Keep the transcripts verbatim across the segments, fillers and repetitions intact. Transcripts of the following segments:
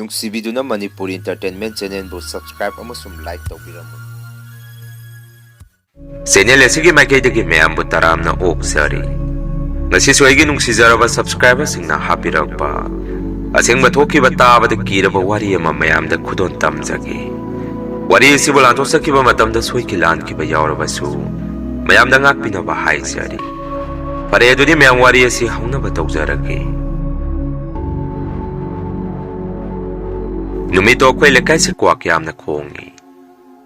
ꯅꯨꯡꯁꯤꯕꯤꯗꯨꯅ Manipuri Entertainment Channelꯕꯨ subscribe ꯑꯃꯁꯨꯡ like ꯇꯧꯕꯤꯔꯝꯃꯨ꯫ Channel ꯑꯁꯤꯒꯤ ꯃꯥꯏꯀꯩꯗꯒꯤ ꯃꯌꯥꯝꯕꯨ ꯇꯔꯥꯝꯅ ꯑꯣꯛꯆꯔꯤ꯫ ꯉꯁꯤꯁꯨ ꯑꯩꯒꯤ ꯅꯨꯡꯁꯤꯖꯔꯕ subscriberꯁꯤꯡꯅ ꯍꯥꯞꯄꯤꯔꯛꯄ ꯑꯁꯦꯡꯕ ꯊꯣꯛꯈꯤꯕ ꯇꯥꯕꯗ ꯀꯤꯔꯕ ꯋꯥꯔꯤ ꯑꯃ ꯃꯌꯥꯝꯗ ꯈꯨꯗꯣꯜ ꯇꯝꯖꯒꯦ꯫ ꯋꯥꯔꯤ ꯑꯁꯤꯕꯨ ꯂꯥꯟꯊꯣꯛꯆꯈꯤꯕ ꯃꯇꯝꯗ ꯁꯣꯏꯈꯤ ꯂꯥꯟꯈꯤꯕ ꯌꯥꯎꯔꯕꯁꯨ ꯃꯌꯥꯝꯗ ꯉꯥꯛꯄꯤꯅꯕ ꯍꯥꯏꯖꯔꯤ꯫ ꯐꯔꯦ, ꯑꯗꯨꯗꯤ ꯃꯌꯥꯝ ꯋꯥꯔꯤ ꯑꯁꯤ ꯍꯧꯅꯕ ꯇꯧꯖꯔꯒꯦ꯫ ꯅꯨꯃꯤꯠꯇꯣ ꯑꯩꯈꯣꯏ ꯂꯩꯀꯥꯏꯁꯤ ꯀ꯭ꯋꯥꯛ ꯌꯥꯝꯅ ꯈꯣꯡꯏ꯫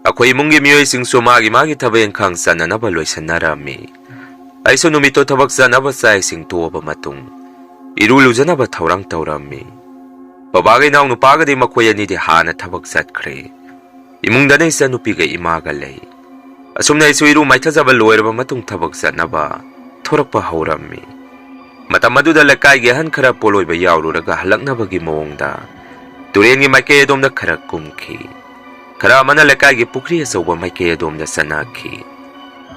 ꯑꯩꯈꯣꯏ ꯏꯃꯨꯡꯒꯤ ꯃꯤꯑꯣꯏꯁꯤꯡꯁꯨ ꯃꯥꯒꯤ ꯃꯥꯒꯤ ꯊꯕꯛ ꯏꯪꯈꯥꯡ ꯆꯠꯅꯅꯕ ꯂꯣꯏꯁꯤꯟꯅꯔꯝꯃꯤ꯫ ꯑꯩꯁꯨ ꯅꯨꯃꯤꯠꯇꯣ ꯊꯕꯛ ꯆꯠꯅꯕ ꯆꯥꯛ ꯏꯁꯤꯡ ꯇꯣꯛꯑꯕ ꯃꯇꯨꯡ ꯏꯔꯨ ꯂꯨꯖꯅꯕ ꯊꯧꯔꯥꯡ ꯇꯧꯔꯝꯃꯤ꯫ ꯕꯕꯥꯒ ꯏꯅꯥꯎ ꯅꯨꯄꯥꯒꯗꯤ ꯃꯈꯣꯏ ꯑꯅꯤꯗꯤ ꯍꯥꯟꯅ ꯊꯕꯛ ꯆꯠꯈ꯭ꯔꯦ꯫ ꯏꯃꯨꯡꯗꯅ ꯏꯆꯟꯅꯨꯄꯤꯒ ꯏꯃꯥꯒ ꯂꯩ꯫ ꯑꯁꯨꯝꯅ ꯑꯩꯁꯨ ꯏꯔꯨ ꯃꯥꯏꯊꯖꯕ ꯂꯣꯏꯔꯕ ꯃꯇꯨꯡ ꯊꯕꯛ ꯆꯠꯅꯕ ꯊꯣꯔꯛꯄ ꯍꯧꯔꯝꯃꯤ꯫ ꯃꯇꯝ ꯑꯗꯨꯗ ꯂꯩꯀꯥꯏꯒꯤ ꯑꯍꯟ ꯈꯔ ꯄꯣꯠꯂꯣꯏꯕ ꯌꯥꯎꯔꯨꯔꯒ ꯍꯜꯂꯛꯅꯕꯒꯤ ꯃꯑꯣꯡꯗ ꯇꯨꯔꯦꯟꯒꯤ ꯃꯥꯏꯀꯩ ꯑꯗꯣꯝꯗ ꯈꯔ ꯀꯨꯝꯈꯤ꯫ ꯈꯔ ꯑꯃꯅ ꯂꯩꯀꯥꯏꯒꯤ ꯄꯨꯈ꯭ꯔꯤ ꯑꯆꯧꯕ ꯃꯥꯏꯀꯩ ꯑꯗꯣꯝꯗ ꯆꯠꯅꯈꯤ꯫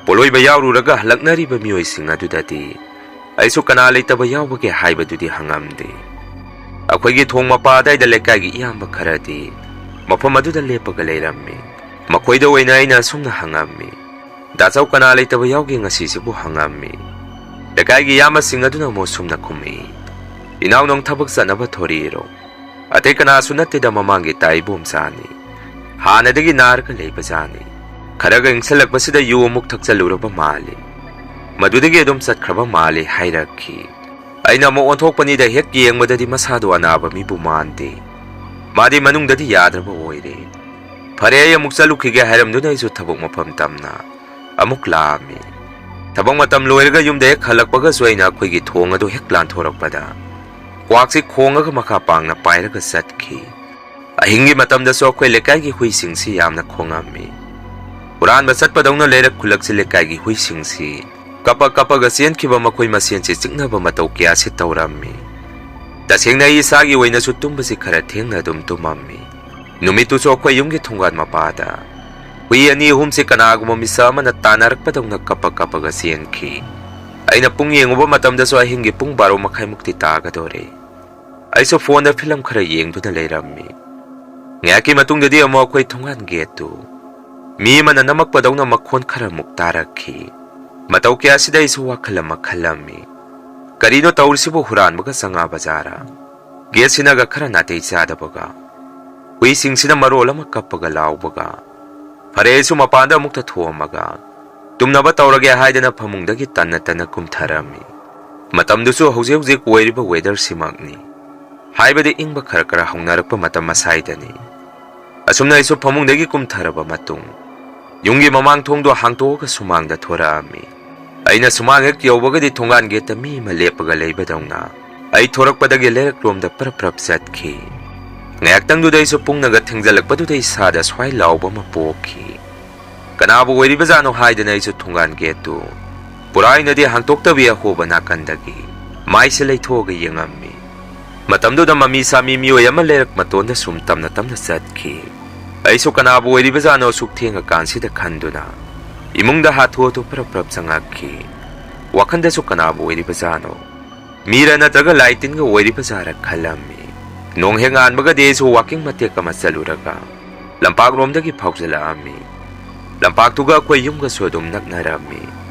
ꯄꯣꯠꯂꯣꯏꯕ ꯌꯥꯎꯔꯨꯔꯒ ꯍꯜꯂꯛꯅꯔꯤꯕ ꯃꯤꯑꯣꯏꯁꯤꯡ ꯑꯗꯨꯗꯗꯤ ꯑꯩꯁꯨ ꯀꯅꯥ ꯂꯩꯇꯕ ꯌꯥꯎꯕꯒꯦ ꯍꯥꯏꯕꯗꯨꯗꯤ ꯍꯪꯉꯝꯗꯦ꯫ ꯑꯩꯈꯣꯏꯒꯤ ꯊꯣꯡ ꯃꯄꯥ ꯑꯗꯥꯏꯗ ꯂꯩꯀꯥꯏꯒꯤ ꯏꯌꯥꯝꯕ ꯈꯔꯗꯤ ꯃꯐꯝ ꯑꯗꯨꯗ ꯂꯦꯞꯄꯒ ꯂꯩꯔꯝꯃꯤ꯫ ꯃꯈꯣꯏꯗ ꯑꯣꯏꯅ ꯑꯩꯅ ꯑꯁꯨꯝꯅ ꯍꯪꯉꯝꯃꯤ, "ꯗꯥꯆꯧ, ꯀꯅꯥ ꯂꯩꯇꯕ ꯌꯥꯎꯒꯦ ꯉꯁꯤꯁꯤꯕꯨ?" ꯍꯪꯉꯝꯃꯤ꯫ ꯂꯩꯀꯥꯏꯒꯤ ꯏꯌꯥꯝꯕꯁꯤꯡ ꯑꯗꯨꯅ ꯑꯃꯨꯛ ꯑꯁꯨꯝꯅ ꯈꯨꯝꯃꯛꯏ, "ꯏꯅꯥꯎ, ꯅꯪ ꯊꯕꯛ ꯆꯠꯅꯕ ꯊꯣꯔꯛꯏꯔꯣ? ꯑꯇꯩ ꯀꯅꯥꯁꯨ ꯅꯠꯇꯦꯗ, ꯃꯃꯥꯡꯒꯤ ꯇꯥ ꯏꯕꯣꯝꯆꯥꯅꯤ꯫ ꯍꯥꯟꯅꯗꯒꯤ ꯅꯥꯔꯒ ꯂꯩꯕꯖꯥꯠꯅꯤ꯫ ꯈꯔꯒ ꯏꯪꯁꯜꯂꯛꯄꯁꯤꯗ ꯌꯨ ꯑꯃꯨꯛ ꯊꯛꯆꯜꯂꯨꯔꯕ ꯃꯥꯜꯂꯤ꯫ ꯃꯗꯨꯗꯒꯤ ꯑꯗꯨꯝ ꯆꯠꯈ꯭ꯔꯕ ꯃꯥꯜꯂꯤ" ꯍꯥꯏꯔꯛꯈꯤ꯫ ꯑꯩꯅ ꯑꯃꯨꯛ ꯑꯣꯟꯊꯣꯛꯄꯅꯤꯗ, ꯍꯦꯛ ꯌꯦꯡꯕꯗꯗꯤ ꯃꯁꯥꯗꯣ ꯑꯅꯥꯕ ꯃꯤꯕꯨ ꯃꯥꯟꯗꯦ꯫ ꯃꯥꯗꯤ ꯃꯅꯨꯡꯗꯗꯤ ꯌꯥꯗ꯭ꯔꯕ ꯑꯣꯏꯔꯦ꯫ "ꯐꯔꯦ, ꯑꯩ ꯑꯃꯨꯛ ꯆꯠꯂꯨꯈꯤꯒꯦ" ꯍꯥꯏꯔꯝꯗꯨꯅ ꯑꯩꯁꯨ ꯊꯕꯛ ꯃꯐꯝ ꯇꯝꯅ ꯑꯃꯨꯛ ꯂꯥꯛꯑꯝꯃꯤ꯫ ꯊꯕꯛ ꯃꯇꯝ ꯂꯣꯏꯔꯒ ꯌꯨꯝꯗ ꯍꯦꯛ ꯍꯜꯂꯛꯄꯒꯁꯨ ꯑꯩꯅ ꯑꯩꯈꯣꯏꯒꯤ ꯊꯣꯡ ꯑꯗꯨ ꯍꯦꯛ ꯂꯥꯟꯊꯣꯔꯛꯄꯗ ꯀ꯭ꯋꯥꯛꯁꯤ ꯈꯣꯡꯉꯒ ꯃꯈꯥ ꯄꯥꯡꯅ ꯄꯥꯏꯔꯒ ꯆꯠꯈꯤ꯫ ꯑꯍꯤꯡꯒꯤ ꯃꯇꯝꯗꯁꯨ ꯑꯩꯈꯣꯏ ꯂꯩꯀꯥꯏꯒꯤ ꯍꯨꯏꯁꯤꯡꯁꯤ ꯌꯥꯝꯅ ꯈꯣꯡꯉꯝꯃꯤ꯫ ꯍꯨꯔꯥꯟꯕ ꯆꯠꯄꯗꯧꯅ ꯂꯩꯔꯛ ꯈꯨꯜꯂꯛꯁꯤ ꯂꯩꯀꯥꯏꯒꯤ ꯍꯨꯏꯁꯤꯡꯁꯤ ꯀꯞꯄ ꯀꯞꯄꯒ ꯆꯦꯟꯈꯤꯕ ꯃꯈꯣꯏ ꯃꯁꯦꯟꯁꯤ ꯆꯤꯛꯅꯕ ꯃꯇꯧ ꯀꯌꯥꯁꯤ ꯇꯧꯔꯝꯃꯤ꯫ ꯇꯁꯦꯡꯅ ꯑꯩ ꯏꯁꯥꯒꯤ ꯑꯣꯏꯅꯁꯨ ꯇꯨꯝꯕꯁꯤ ꯈꯔ ꯊꯦꯡꯅ ꯑꯗꯨꯝ ꯇꯨꯝꯃꯝꯃꯤ꯫ ꯅꯨꯃꯤꯠꯇꯨꯁꯨ ꯑꯩꯈꯣꯏ ꯌꯨꯝꯒꯤ ꯊꯣꯡꯒꯥꯟ ꯃꯄꯥꯗ ꯍꯨꯏ ꯑꯅꯤ ꯑꯍꯨꯝꯁꯤ ꯀꯅꯥꯒꯨꯝꯕ ꯃꯤꯁꯛ ꯑꯃꯅ ꯇꯥꯟꯅꯔꯛꯄꯗꯧꯅ ꯀꯞꯄ ꯀꯞꯄꯒ ꯆꯦꯟꯈꯤ꯫ ꯑꯩꯅ ꯄꯨꯡ ꯌꯦꯡꯉꯨꯕ ꯃꯇꯝꯗꯁꯨ ꯑꯍꯤꯡꯒꯤ ꯄꯨꯡ ꯕꯥꯔꯣ ꯃꯈꯥꯏꯃꯨꯛꯇꯤ ꯇꯥꯒꯗꯧꯔꯦ꯫ ꯑꯩꯁꯨ ꯐꯣꯟꯗ ꯐꯤꯂꯝ ꯈꯔ ꯌꯦꯡꯗꯨꯅ ꯂꯩꯔꯝꯃꯤ꯫ ꯉꯥꯏꯍꯥꯛꯀꯤ ꯃꯇꯨꯡꯗꯗꯤ ꯑꯃꯨꯛ ꯑꯩꯈꯣꯏ ꯊꯣꯡꯒꯥꯟ ꯒꯦꯠꯇꯨ ꯃꯤ ꯑꯃꯅ ꯅꯝꯃꯛꯄꯗꯧꯅ ꯃꯈꯣꯟ ꯈꯔꯃꯨꯛ ꯇꯥꯔꯛꯈꯤ꯫ ꯃꯇꯧ ꯀꯌꯥꯁꯤꯗ ꯑꯩꯁꯨ ꯋꯥꯈꯜ ꯑꯃ ꯈꯜꯂꯝꯃꯤ꯫ ꯀꯔꯤꯅꯣ ꯇꯧꯔꯤꯁꯤꯕꯨ, ꯍꯨꯔꯥꯟꯕꯒ ꯆꯪꯉꯛꯑꯕ ꯖꯥꯔꯥ? ꯒꯦꯠꯁꯤꯅꯒ ꯈꯔ ꯅꯥꯇꯩ ꯆꯥꯗꯕꯒ, ꯍꯨꯏꯁꯤꯡꯁꯤꯅ ꯃꯔꯣꯜ ꯑꯃ ꯀꯞꯄꯒ ꯂꯥꯎꯕꯒ꯫ ꯐꯔꯦ, ꯑꯩꯁꯨ ꯃꯄꯥꯟꯗ ꯑꯃꯨꯛꯇ ꯊꯣꯛꯑꯝꯃꯒ ꯇꯨꯝꯅꯕ ꯇꯧꯔꯒꯦ ꯍꯥꯏꯗꯅ ꯐꯃꯨꯡꯗꯒꯤ ꯇꯟꯅ ꯇꯟꯅ ꯀꯨꯝꯊꯔꯝꯃꯤ꯫ ꯃꯇꯝꯗꯨꯁꯨ ꯍꯧꯖꯤꯛ ꯍꯧꯖꯤꯛ ꯑꯣꯏꯔꯤꯕ ꯋꯦꯗꯔꯁꯤꯃꯛꯅꯤ꯫ ꯍꯥꯏꯕꯗꯤ ꯏꯪꯕ ꯈꯔ ꯈꯔ ꯍꯧꯅꯔꯛꯄ ꯃꯇꯝ ꯑꯁꯥꯏꯗꯅꯤ꯫ ꯑꯁꯨꯝꯅ ꯑꯩꯁꯨ ꯐꯃꯨꯡꯗꯒꯤ ꯀꯨꯝꯊꯔꯕ ꯃꯇꯨꯡ, ꯌꯨꯝꯒꯤ ꯃꯃꯥꯡ ꯊꯣꯡꯗꯣ ꯍꯥꯡꯇꯣꯛꯑꯒ ꯁꯨꯃꯥꯡꯗ ꯊꯣꯔꯛꯑꯝꯃꯤ꯫ ꯑꯩꯅ ꯁꯨꯃꯥꯡ ꯍꯦꯛ ꯌꯧꯕꯒꯗꯤ ꯊꯣꯡꯒꯥꯟ ꯒꯦꯠꯇ ꯃꯤ ꯑꯃ ꯂꯦꯞꯄꯒ ꯂꯩꯕꯗꯧꯅ ꯑꯩ ꯊꯣꯔꯛꯄꯗꯒꯤ ꯂꯩꯔꯛꯂꯣꯝꯗ ꯄ꯭ꯔꯞ ꯄ꯭ꯔꯞ ꯆꯠꯈꯤ꯫ ꯉꯥꯏꯍꯥꯛꯇꯪꯗꯨꯗ ꯑꯩꯁꯨ ꯄꯨꯡꯅꯒ ꯊꯦꯡꯖꯜꯂꯛꯄꯗꯨꯗ ꯏꯁꯥꯗ ꯁ꯭ꯋꯥꯏ ꯂꯥꯎꯕ ꯑꯃ ꯄꯣꯛꯈꯤ꯫ ꯀꯅꯥꯕꯨ ꯑꯣꯏꯔꯤꯕꯖꯥꯠꯅꯣ ꯍꯥꯏꯗꯅ ꯑꯩꯁꯨ ꯊꯣꯡꯒꯥꯟ ꯒꯦꯠꯇꯨ ꯄꯨꯔꯥ ꯑꯣꯏꯅꯗꯤ ꯍꯥꯡꯇꯣꯛꯇꯕꯤ ꯑꯍꯣꯕ ꯅꯥꯀꯟꯗꯒꯤ ꯃꯥꯏꯁꯦ ꯂꯩꯊꯣꯛꯑꯒ ꯌꯦꯡꯉꯝꯃꯤ꯫ ꯃꯇꯝꯗꯨꯗ ꯃꯃꯤ ꯁꯥꯃꯤ ꯃꯤꯑꯣꯏ ꯑꯃ ꯂꯩꯔꯛ ꯃꯇꯣꯟꯗ ꯁꯨꯝ ꯇꯝꯅ ꯇꯝꯅ ꯆꯠꯈꯤ꯫ ꯑꯩꯁꯨ ꯀꯅꯥꯕꯨ ꯑꯣꯏꯔꯤꯕꯖꯥꯠꯅꯣ ꯑꯁꯨꯛ ꯊꯦꯡꯉꯀꯥꯟꯁꯤꯗ ꯈꯟꯗꯨꯅ ꯏꯃꯨꯡꯗ ꯍꯥꯊꯨ ꯍꯥꯊꯨ ꯄ꯭ꯔꯞ ꯄ꯭ꯔꯞ ꯆꯪꯉꯛꯈꯤ꯫ ꯋꯥꯈꯟꯗꯁꯨ ꯀꯅꯥꯕꯨ ꯑꯣꯏꯔꯤꯕꯖꯥꯠꯅꯣ? ꯃꯤꯔ ꯅꯠꯇ꯭ꯔꯒ ꯂꯥꯏ ꯇꯤꯟꯒ ꯑꯣꯏꯔꯤꯕꯖꯥꯠꯔ ꯈꯜꯂꯝꯃꯤ꯫ ꯅꯣꯡ ꯍꯦꯛ ꯉꯥꯟꯕꯒꯗꯤ ꯑꯩꯁꯨ ꯋꯥꯀꯤꯡ ꯃꯇꯦꯛ ꯑꯃ ꯆꯠꯂꯨꯔꯒ ꯂꯝꯄꯥꯛꯂꯣꯝꯗꯒꯤ ꯐꯥꯎꯖꯤꯜꯂꯛꯑꯝꯃꯤ꯫ ꯂꯝꯄꯥꯛꯇꯨꯒ ꯑꯩꯈꯣꯏ ꯌꯨꯝꯒꯁꯨ ꯑꯗꯨꯝ ꯅꯛꯅꯔꯝꯃꯤ꯫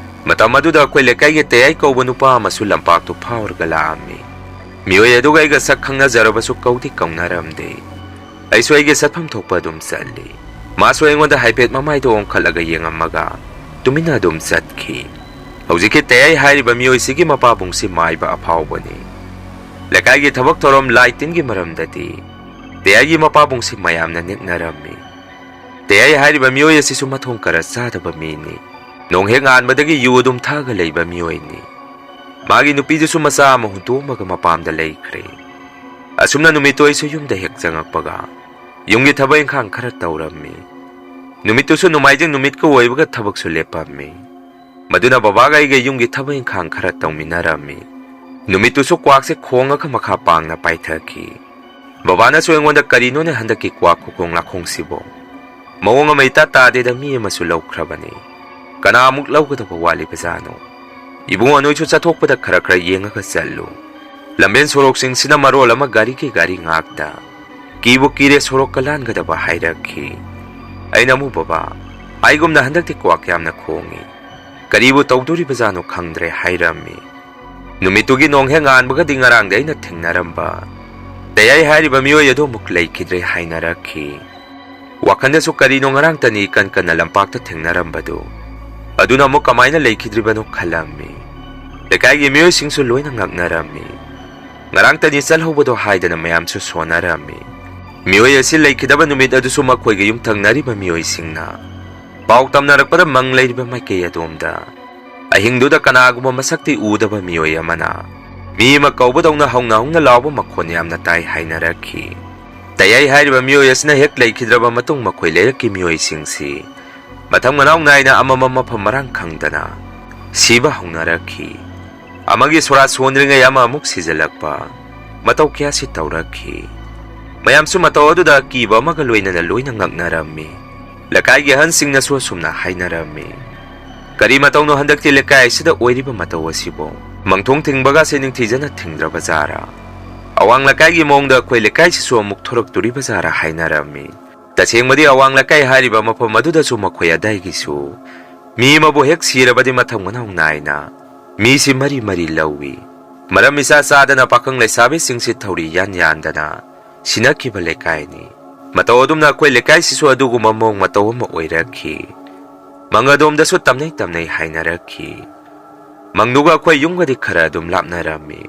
ꯃꯇꯝ ꯑꯗꯨꯗ ꯑꯩꯈꯣꯏ ꯂꯩꯀꯥꯏꯒꯤ ꯇꯌꯥꯏ ꯀꯧꯕ ꯅꯨꯄꯥ ꯑꯃꯁꯨ ꯂꯝꯄꯥꯛꯇꯨ ꯐꯥꯎꯔꯒ ꯂꯥꯛꯑꯝꯃꯤ꯫ ꯃꯤꯑꯣꯏ ꯑꯗꯨꯒ ꯑꯩꯒ ꯁꯛ ꯈꯪꯅꯖꯔꯕꯁꯨ ꯀꯧꯗꯤ ꯀꯧꯅꯔꯝꯗꯦ꯫ ꯑꯩꯁꯨ ꯑꯩꯒꯤ ꯆꯠꯐꯝ ꯊꯣꯛꯄ ꯑꯗꯨꯝ ꯆꯠꯂꯤ꯫ ꯃꯥꯁꯨ ꯑꯩꯉꯣꯟꯗ ꯍꯥꯏꯐꯦꯠ ꯃꯃꯥꯏꯗꯣ ꯑꯣꯟꯈꯠꯂꯒ ꯌꯦꯡꯉꯝꯃꯒ ꯇꯨꯃꯤꯟꯅ ꯑꯗꯨꯝ ꯆꯠꯈꯤ꯫ ꯍꯧꯖꯤꯛꯀꯤ ꯇꯌꯥꯏ ꯍꯥꯏꯔꯤꯕ ꯃꯤꯑꯣꯏꯁꯤꯒꯤ ꯃꯄꯥꯕꯨꯡꯁꯤ ꯃꯥꯏꯕ ꯑꯐꯥꯎꯕꯅꯤ꯫ ꯂꯩꯀꯥꯏꯒꯤ ꯊꯕꯛ ꯊꯧꯔꯝ ꯂꯥꯏ ꯇꯤꯟꯒꯤ ꯃꯔꯝꯗꯗꯤ ꯇꯌꯥꯏꯒꯤ ꯃꯄꯥꯕꯨꯡꯁꯤ ꯃꯌꯥꯝꯅ ꯅꯦꯛꯅꯔꯝꯃꯤ꯫ ꯇꯌꯥꯏ ꯍꯥꯏꯔꯤꯕ ꯃꯤꯑꯣꯏ ꯑꯁꯤꯁꯨ ꯃꯊꯣꯡ ꯈꯔ ꯆꯥꯗꯕ ꯃꯤꯅꯤ꯫ ꯅꯣꯡ ꯍꯦꯛ ꯉꯥꯟꯕꯗꯒꯤ ꯌꯨ ꯑꯗꯨꯝ ꯊꯛꯑꯒ ꯂꯩꯕ ꯃꯤꯑꯣꯏꯅꯤ꯫ ꯃꯥꯒꯤ ꯅꯨꯄꯤꯗꯨꯁꯨ ꯃꯆꯥ ꯑꯃ ꯍꯨꯟꯗꯣꯛꯑꯝꯃꯒ ꯃꯄꯥꯝꯗ ꯂꯩꯈ꯭ꯔꯦ꯫ ꯑꯁꯨꯝꯅ ꯅꯨꯃꯤꯠꯇꯣ ꯑꯩꯁꯨ ꯌꯨꯝꯗ ꯍꯦꯛ ꯆꯪꯉꯛꯄꯒ ꯌꯨꯝꯒꯤ ꯊꯕꯛ ꯏꯪꯈꯥꯡ ꯈꯔ ꯇꯧꯔꯝꯃꯤ꯫ ꯅꯨꯃꯤꯠꯇꯨꯁꯨ ꯅꯣꯡꯃꯥꯏꯖꯤꯡ ꯅꯨꯃꯤꯠꯀ ꯑꯣꯏꯕꯒ ꯊꯕꯛꯁꯨ ꯂꯦꯞꯄꯝꯃꯤ꯫ ꯃꯗꯨꯅ ꯕꯕꯥꯒ ꯑꯩꯒ ꯌꯨꯝꯒꯤ ꯊꯕꯛ ꯏꯪꯈꯥꯡ ꯈꯔ ꯇꯧꯃꯤꯟꯅꯔꯝꯃꯤ꯫ ꯅꯨꯃꯤꯠꯇꯨꯁꯨ ꯀ꯭ꯋꯥꯛꯁꯦ ꯈꯣꯡꯉꯒ ꯃꯈꯥ ꯄꯥꯡꯅ ꯄꯥꯏꯊꯈꯤ꯫ ꯕꯕꯥꯅꯁꯨ ꯑꯩꯉꯣꯟꯗ, "ꯀꯔꯤꯅꯣꯅꯦ ꯍꯟꯗꯛꯀꯤ ꯀ꯭ꯋꯥꯛ ꯈꯨꯈꯣꯡ ꯂꯥꯈꯣꯡꯁꯤꯕꯣ? ꯃꯑꯣꯡ ꯑꯃ ꯏꯇꯥ ꯇꯥꯗꯦꯗ, ꯃꯤ ꯑꯃꯁꯨ ꯂꯧꯈ꯭ꯔꯕꯅꯤ꯫ ꯀꯅꯥꯃꯨꯛ ꯂꯧꯒꯗꯕ ꯋꯥꯠꯂꯤꯕꯖꯥꯠꯅꯣ? ꯏꯕꯨꯡꯉꯣ, ꯅꯣꯏꯁꯨ ꯆꯠꯊꯣꯛꯄꯗ ꯈꯔ ꯈꯔ ꯌꯦꯡꯉꯒ ꯆꯠꯂꯨ꯫ ꯂꯝꯕꯦꯟ ꯁꯣꯔꯣꯛꯁꯤꯡꯁꯤꯅ ꯃꯔꯣꯜ ꯑꯃ ꯒꯥꯔꯤꯒꯤ ꯒꯥꯔꯤ ꯉꯥꯛꯇ꯫ ꯀꯤꯕꯨ ꯀꯤꯔꯦ ꯁꯣꯔꯣꯛꯀ ꯂꯥꯟꯒꯗꯕ ꯍꯥꯏꯔꯛꯈꯤ꯫ ꯑꯩꯅ ꯑꯃꯨꯛ, "ꯕꯕꯥ, ꯍꯥꯏꯒꯨꯝꯅ ꯍꯟꯗꯛꯇꯤ ꯀ꯭ꯋꯥꯛ ꯌꯥꯝꯅ ꯈꯣꯡꯏ꯫ ꯀꯔꯤꯕꯨ ꯇꯧꯗꯣꯔꯤꯕꯖꯥꯠꯅꯣ ꯈꯪꯗ꯭ꯔꯦ" ꯍꯥꯏꯔꯝꯃꯤ꯫ ꯅꯨꯃꯤꯠꯇꯨꯒꯤ ꯅꯣꯡ ꯍꯦꯛ ꯉꯥꯟꯕꯒꯗꯤ ꯉꯔꯥꯡꯗ ꯑꯩꯅ ꯊꯦꯡꯅꯔꯝꯕ ꯇꯌꯥꯏ ꯍꯥꯏꯔꯤꯕ ꯃꯤꯑꯣꯏ ꯑꯗꯨ ꯑꯃꯨꯛ ꯂꯩꯈꯤꯗ꯭ꯔꯦ ꯍꯥꯏꯅꯔꯛꯈꯤ꯫ ꯋꯥꯈꯜꯗꯁꯨ ꯀꯔꯤꯅꯣ ꯉꯔꯥꯡꯇꯅꯤ ꯏꯀꯟ ꯀꯟꯅ ꯂꯝꯄꯥꯛꯇ ꯊꯦꯡꯅꯔꯝꯕꯗꯨ, ꯑꯗꯨꯅ ꯑꯃꯨꯛ ꯀꯃꯥꯏꯅ ꯂꯩꯈꯤꯗ꯭ꯔꯤꯕꯅꯣ ꯈꯜꯂꯝꯃꯤ꯫ ꯂꯩꯀꯥꯏꯒꯤ ꯃꯤꯑꯣꯏꯁꯤꯡꯁꯨ ꯂꯣꯏꯅ ꯉꯛꯅꯔꯝꯃꯤ꯫ "ꯉꯔꯥꯡꯇꯅꯤ ꯆꯠꯍꯧꯕꯗꯣ" ꯍꯥꯏꯗꯅ ꯃꯌꯥꯝꯁꯨ ꯁꯣꯟꯅꯔꯝꯃꯤ꯫ ꯃꯤꯑꯣꯏ ꯑꯁꯤ ꯂꯩꯈꯤꯗꯕ ꯅꯨꯃꯤꯠ ꯑꯗꯨꯁꯨ ꯃꯈꯣꯏꯒ ꯌꯨꯝꯊꯪꯅꯔꯤꯕ ꯃꯤꯑꯣꯏꯁꯤꯡꯅ ꯄꯥꯎ ꯇꯝꯅꯔꯛꯄꯗ ꯃꯪ ꯂꯩꯔꯤꯕ ꯃꯥꯏꯀꯩ ꯑꯗꯣꯝꯗ ꯑꯍꯤꯡꯗꯨꯗ ꯀꯅꯥꯒꯨꯝꯕ ꯃꯁꯛꯇꯤ ꯎꯗꯕ ꯃꯤꯑꯣꯏ ꯑꯃꯅ ꯃꯤ ꯑꯃ ꯀꯧꯕꯗꯧꯅ ꯍꯧꯅ ꯍꯧꯅ ꯂꯥꯎꯕ ꯃꯈꯣꯟ ꯌꯥꯝꯅ ꯇꯥꯏ ꯍꯥꯏꯅꯔꯛꯈꯤ꯫ ꯇꯌꯥꯏ ꯍꯥꯏꯔꯤꯕ ꯃꯤꯑꯣꯏ ꯑꯁꯤꯅ ꯍꯦꯛ ꯂꯩꯈꯤꯗ꯭ꯔꯕ ꯃꯇꯨꯡ, ꯃꯈꯣꯏ ꯂꯩꯔꯛꯀꯤ ꯃꯤꯑꯣꯏꯁꯤꯡꯁꯤ ꯃꯊꯪ ꯃꯅꯥꯎ ꯅꯥꯏꯅ ꯑꯃꯃꯝ ꯃꯐꯝ ꯃꯔꯥꯡ ꯈꯪꯗꯅ ꯁꯤꯕ ꯍꯧꯅꯔꯛꯈꯤ꯫ ꯑꯃꯒꯤ ꯁꯣꯔꯥ ꯁꯣꯟꯗ꯭ꯔꯤꯉꯩ ꯑꯃ ꯑꯃꯨꯛ ꯁꯤꯖꯤꯜꯂꯛꯄ, ꯃꯇꯧ ꯀꯌꯥꯁꯤ ꯇꯧꯔꯛꯈꯤ꯫ ꯃꯌꯥꯝꯁꯨ ꯃꯇꯧ ꯑꯗꯨꯗ ꯑꯀꯤꯕ ꯑꯃꯒ ꯂꯣꯏꯅꯅ ꯂꯣꯏꯅ ꯉꯛꯅꯔꯝꯃꯤ꯫ ꯂꯩꯀꯥꯏꯒꯤ ꯑꯍꯟꯁꯤꯡꯅꯁꯨ ꯑꯁꯨꯝꯅ ꯍꯥꯏꯅꯔꯝꯃꯤ, "ꯀꯔꯤ ꯃꯇꯧꯅꯣ ꯍꯟꯗꯛꯇꯤ ꯂꯩꯀꯥꯏ ꯑꯁꯤꯗ ꯑꯣꯏꯔꯤꯕ ꯃꯇꯧ ꯑꯁꯤꯕꯨ? ꯃꯪꯊꯣꯡ ꯊꯤꯡꯕꯒꯁꯦ ꯅꯤꯡꯊꯤꯖꯅ ꯊꯤꯡꯗ꯭ꯔꯕ ꯖꯥꯔꯥ? ꯑꯋꯥꯡ ꯂꯩꯀꯥꯏꯒꯤ ꯃꯑꯣꯡꯗ ꯑꯩꯈꯣꯏ ꯂꯩꯀꯥꯏꯁꯤꯁꯨ ꯑꯃꯨꯛ ꯊꯣꯔꯛꯇꯣꯔꯤꯕ ꯖꯥꯔꯥ?" ꯍꯥꯏꯅꯔꯝꯃꯤ꯫ ꯇꯁꯦꯡꯕꯗꯤ ꯑꯋꯥꯡ ꯂꯩꯀꯥꯏ ꯍꯥꯏꯔꯤꯕ ꯃꯐꯝ ꯑꯗꯨꯗꯁꯨ ꯃꯈꯣꯏ ꯑꯗꯥꯏꯒꯤꯁꯨ ꯃꯤ ꯑꯃꯕꯨ ꯍꯦꯛ ꯁꯤꯔꯕꯗꯤ ꯃꯊꯪ ꯃꯅꯥꯎ ꯅꯥꯏꯅ ꯃꯤꯁꯤ ꯃꯔꯤ ꯃꯔꯤ ꯂꯧꯏ꯫ ꯃꯔꯝ ꯏꯆꯥ ꯆꯥꯗꯅ ꯄꯥꯈꯪ ꯂꯩꯁꯥꯕꯤꯁꯤꯡꯁꯤ ꯊꯧꯔꯤ ꯌꯥꯟ ꯌꯥꯟꯗꯅ ꯁꯤꯅꯈꯤꯕ ꯂꯩꯀꯥꯏꯅꯤ꯫ ꯃꯇꯧ ꯑꯗꯨꯝꯅ ꯑꯩꯈꯣꯏ ꯂꯩꯀꯥꯏꯁꯤꯁꯨ ꯑꯗꯨꯒꯨꯝꯕ ꯃꯑꯣꯡ ꯃꯇꯧ ꯑꯃ ꯑꯣꯏꯔꯛꯈꯤ꯫ ꯃꯪ ꯑꯗꯣꯝꯗꯁꯨ ꯇꯝꯅꯩ ꯇꯝꯅꯩ ꯍꯥꯏꯅꯔꯛꯈꯤ꯫ ꯃꯪꯗꯨꯒ ꯑꯩꯈꯣꯏ ꯌꯨꯝꯒꯗꯤ ꯈꯔ ꯑꯗꯨꯝ ꯂꯥꯞꯅꯔꯝꯃꯤ꯫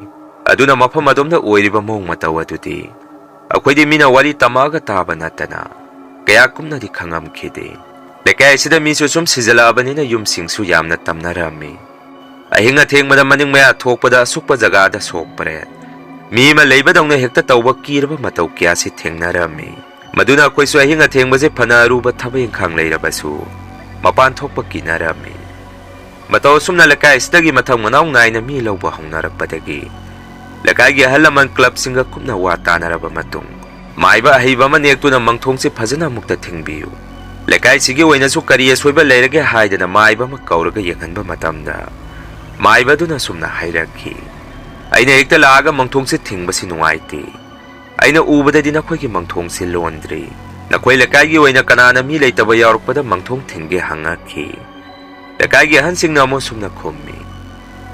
ꯑꯗꯨꯅ ꯃꯐꯝ ꯑꯗꯣꯝꯗ ꯑꯣꯏꯔꯤꯕ ꯃꯑꯣꯡ ꯃꯇꯧ ꯑꯗꯨꯗꯤ ꯑꯩꯈꯣꯏꯗꯤ ꯃꯤꯅ ꯋꯥꯔꯤ ꯇꯝꯃꯛꯑꯒ ꯇꯥꯕ ꯅꯠꯇꯅ ꯀꯌꯥ ꯀꯨꯞꯅꯗꯤ ꯈꯪꯉꯝꯈꯤꯗꯦ꯫ ꯂꯩꯀꯥꯏ ꯑꯁꯤꯗ ꯃꯤꯁꯨ ꯁꯨꯝ ꯁꯤꯖꯤꯜꯂꯛꯑꯕꯅꯤꯅ ꯌꯨꯝꯁꯤꯡꯁꯨ ꯌꯥꯝꯅ ꯇꯝꯅꯔꯝꯃꯤ꯫ ꯑꯍꯤꯡ ꯑꯊꯦꯡꯕꯗ ꯃꯅꯤꯡ ꯃꯌꯥ ꯊꯣꯛꯄꯗ ꯑꯁꯨꯛꯄ ꯖꯒꯥꯗ ꯁꯣꯛꯄꯔꯦ, ꯃꯤ ꯑꯃ ꯂꯩꯕꯗꯧꯅ ꯍꯦꯛꯇ ꯇꯧꯕ ꯀꯤꯔꯕ ꯃꯇꯧ ꯀꯌꯥꯁꯤ ꯊꯦꯡꯅꯔꯝꯃꯤ꯫ ꯃꯗꯨꯅ ꯑꯩꯈꯣꯏꯁꯨ ꯑꯍꯤꯡ ꯑꯊꯦꯡꯕꯁꯦ ꯐꯅ ꯑꯔꯨꯕ ꯊꯕꯛ ꯏꯪꯈꯥꯡ ꯂꯩꯔꯕꯁꯨ ꯃꯄꯥꯟ ꯊꯣꯛꯄ ꯀꯤꯅꯔꯝꯃꯤ꯫ ꯃꯇꯧ ꯑꯁꯨꯝꯅ ꯂꯩꯀꯥꯏ ꯑꯁꯤꯗꯒꯤ ꯃꯊꯪ ꯃꯅꯥꯎ ꯅꯥꯏꯅ ꯃꯤ ꯂꯧꯕ ꯍꯧꯅꯔꯛꯄꯗꯒꯤ ꯂꯩꯀꯥꯏꯒꯤ ꯑꯍꯜ ꯂꯃꯟ ꯀ꯭ꯂꯕꯁꯤꯡꯒ ꯀꯨꯞꯅ ꯋꯥ ꯇꯥꯅꯔꯕ ꯃꯇꯨꯡ, ꯃꯥꯏꯕ ꯑꯍꯩꯕ ꯑꯃ ꯅꯦꯛꯇꯨꯅ ꯃꯪꯊꯣꯡꯁꯤ ꯐꯖꯅ ꯑꯃꯨꯛꯇ ꯊꯤꯡꯕꯤꯌꯨ, ꯂꯩꯀꯥꯏꯁꯤꯒꯤ ꯑꯣꯏꯅꯁꯨ ꯀꯔꯤ ꯑꯁꯣꯏꯕ ꯂꯩꯔꯒꯦ ꯍꯥꯏꯗꯅ ꯃꯥꯏꯕ ꯑꯃ ꯀꯧꯔꯒ ꯌꯦꯡꯍꯟꯕ ꯃꯇꯝꯗ, ꯃꯥꯏꯕ ꯑꯗꯨꯅ ꯑꯁꯨꯝꯅ ꯍꯥꯏꯔꯛꯈꯤ, ꯑꯩꯅ ꯍꯦꯛꯇ ꯂꯥꯛꯑꯒ ꯃꯪꯊꯣꯡꯁꯦ ꯊꯤꯡꯕꯁꯤ ꯅꯨꯡꯉꯥꯏꯇꯦ꯫ ꯑꯩꯅ ꯎꯕꯗꯗꯤ ꯅꯈꯣꯏꯒꯤ ꯃꯪꯊꯣꯡꯁꯤ ꯂꯣꯟꯗ꯭ꯔꯤ꯫ ꯅꯈꯣꯏ ꯂꯩꯀꯥꯏꯒꯤ ꯑꯣꯏꯅ ꯀꯅꯥꯅ ꯃꯤ ꯂꯩꯇꯕ ꯌꯥꯎꯔꯛꯄꯗ ꯃꯪꯊꯣꯡ ꯊꯤꯡꯒꯦ ꯍꯪꯉꯛꯈꯤ꯫ ꯂꯩꯀꯥꯏꯒꯤ ꯑꯍꯟꯁꯤꯡꯅ ꯑꯃꯨꯛ ꯁꯨꯝꯅ ꯈꯨꯝꯃꯤ,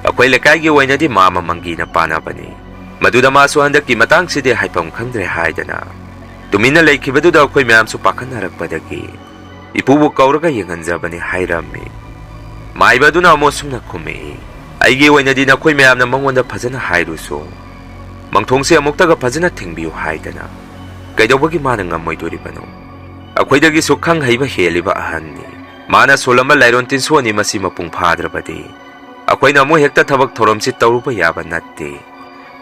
ꯑꯩꯈꯣꯏ ꯂꯩꯀꯥꯏꯒꯤ ꯑꯣꯏꯅꯗꯤ ꯃꯥꯃ ꯃꯪꯒꯤꯅ ꯄꯥꯅꯕꯅꯤ꯫ ꯃꯗꯨꯗ ꯃꯥꯁꯨ ꯍꯟꯗꯛꯀꯤ ꯃꯇꯥꯡꯁꯤꯗꯤ ꯍꯥꯏꯐꯝ ꯈꯪꯗ꯭ꯔꯦ ꯍꯥꯏꯗꯅ ꯇꯨꯃꯤꯟꯅ ꯂꯩꯈꯤꯕꯗꯨꯗ ꯑꯩꯈꯣꯏ ꯃꯌꯥꯝꯁꯨ ꯄꯥꯈꯠꯅꯔꯛꯄꯗꯒꯤ ꯏꯄꯨꯕꯨ ꯀꯧꯔꯒ ꯌꯦꯡꯍꯟꯖꯕꯅꯤ ꯍꯥꯏꯔꯝꯃꯤ꯫ ꯃꯥꯏꯕ ꯑꯗꯨꯅ ꯑꯃꯨꯛ ꯁꯨꯝꯅ ꯈꯨꯝꯃꯛꯏ, ꯑꯩꯒꯤ ꯑꯣꯏꯅꯗꯤ ꯅꯈꯣꯏ ꯃꯌꯥꯝꯅ ꯃꯉꯣꯟꯗ ꯐꯖꯅ ꯍꯥꯏꯔꯨꯁꯨ, ꯃꯪꯊꯣꯡꯁꯦ ꯑꯃꯨꯛꯇꯒ ꯐꯖꯅ ꯊꯤꯡꯕꯤꯌꯨ ꯍꯥꯏꯗꯅ꯫ ꯀꯩꯗꯧꯕꯒꯤ ꯃꯥꯅ ꯉꯝꯃꯣꯏꯗꯣꯔꯤꯕꯅꯣ? ꯑꯩꯈꯣꯏꯗꯒꯤꯁꯨ ꯈꯪ ꯍꯩꯕ ꯍꯦꯜꯂꯤꯕ ꯑꯍꯟꯅꯤ꯫ ꯃꯥꯅ ꯁꯣꯜꯂꯝꯕ ꯂꯥꯏꯔꯣꯟ ꯇꯤꯟꯁꯣꯟꯅꯤ ꯃꯁꯤ ꯃꯄꯨꯡ ꯐꯥꯗ꯭ꯔꯕꯗꯤ ꯑꯩꯈꯣꯏꯅ ꯑꯃꯨꯛ ꯍꯦꯛꯇ ꯊꯕꯛ ꯊꯧꯔꯝꯁꯤ ꯇꯧꯔꯨꯕ ꯌꯥꯕ ꯅꯠꯇꯦ꯫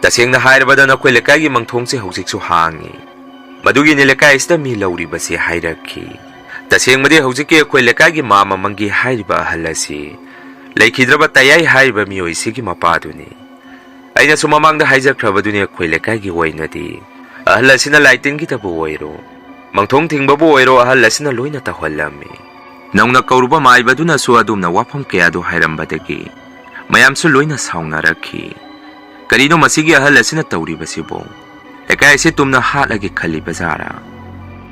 ꯇꯁꯦꯡꯅ ꯍꯥꯏꯔꯕꯗ ꯅꯈꯣꯏ ꯂꯩꯀꯥꯏꯒꯤ ꯃꯪꯊꯣꯡꯁꯤ ꯍꯧꯖꯤꯛꯁꯨ ꯍꯥꯡꯉꯤ꯫ ꯃꯗꯨꯒꯤꯅꯤ ꯂꯩꯀꯥꯏ ꯑꯁꯤꯗ ꯃꯤ ꯂꯧꯔꯤꯕꯁꯤ ꯍꯥꯏꯔꯛꯈꯤ꯫ ꯇꯁꯦꯡꯕꯗꯤ ꯍꯧꯖꯤꯛꯀꯤ ꯑꯩꯈꯣꯏ ꯂꯩꯀꯥꯏꯒꯤ ꯃꯥꯃ ꯃꯪꯒꯤ ꯍꯥꯏꯔꯤꯕ ꯑꯍꯜ ꯑꯁꯤ ꯂꯩꯈꯤꯗ꯭ꯔꯕ ꯇꯌꯥꯏ ꯍꯥꯏꯔꯤꯕ ꯃꯤꯑꯣꯏꯁꯤꯒꯤ ꯃꯄꯥꯗꯨꯅꯤ꯫ ꯑꯩꯅꯁꯨ ꯃꯃꯥꯡꯗ ꯍꯥꯏꯖꯈ꯭ꯔꯕꯗꯨꯅꯤ, ꯑꯩꯈꯣꯏ ꯂꯩꯀꯥꯏꯒꯤ ꯑꯣꯏꯅꯗꯤ ꯑꯍꯜ ꯑꯁꯤꯅ ꯂꯥꯏ ꯇꯤꯟꯒꯤꯗꯕꯨ ꯑꯣꯏꯔꯣ, ꯃꯪꯊꯣꯡ ꯊꯤꯡꯕꯕꯨ ꯑꯣꯏꯔꯣ, ꯑꯍꯜ ꯑꯁꯤꯅ ꯂꯣꯏꯅ ꯇꯧꯍꯜꯂꯝꯃꯤ꯫ ꯅꯧꯅ ꯀꯧꯔꯨꯕ ꯃꯥꯏꯕꯗꯨꯅꯁꯨ ꯑꯗꯨꯝꯅ ꯋꯥꯐꯝ ꯀꯌꯥꯗꯨ ꯍꯥꯏꯔꯝꯕꯗꯒꯤ ꯃꯌꯥꯝꯁꯨ ꯂꯣꯏꯅ ꯁꯥꯎꯅꯔꯛꯈꯤ꯫ ꯀꯔꯤꯅꯣ ꯃꯁꯤꯒꯤ ꯑꯍꯜ ꯑꯁꯤꯅ ꯇꯧꯔꯤꯕꯁꯤꯕꯨ? ꯂꯩꯀꯥꯏ ꯑꯁꯤ ꯇꯨꯝꯅ ꯍꯥꯠꯂꯒꯦ ꯈꯜꯂꯤꯕ ꯖꯥꯔꯥ?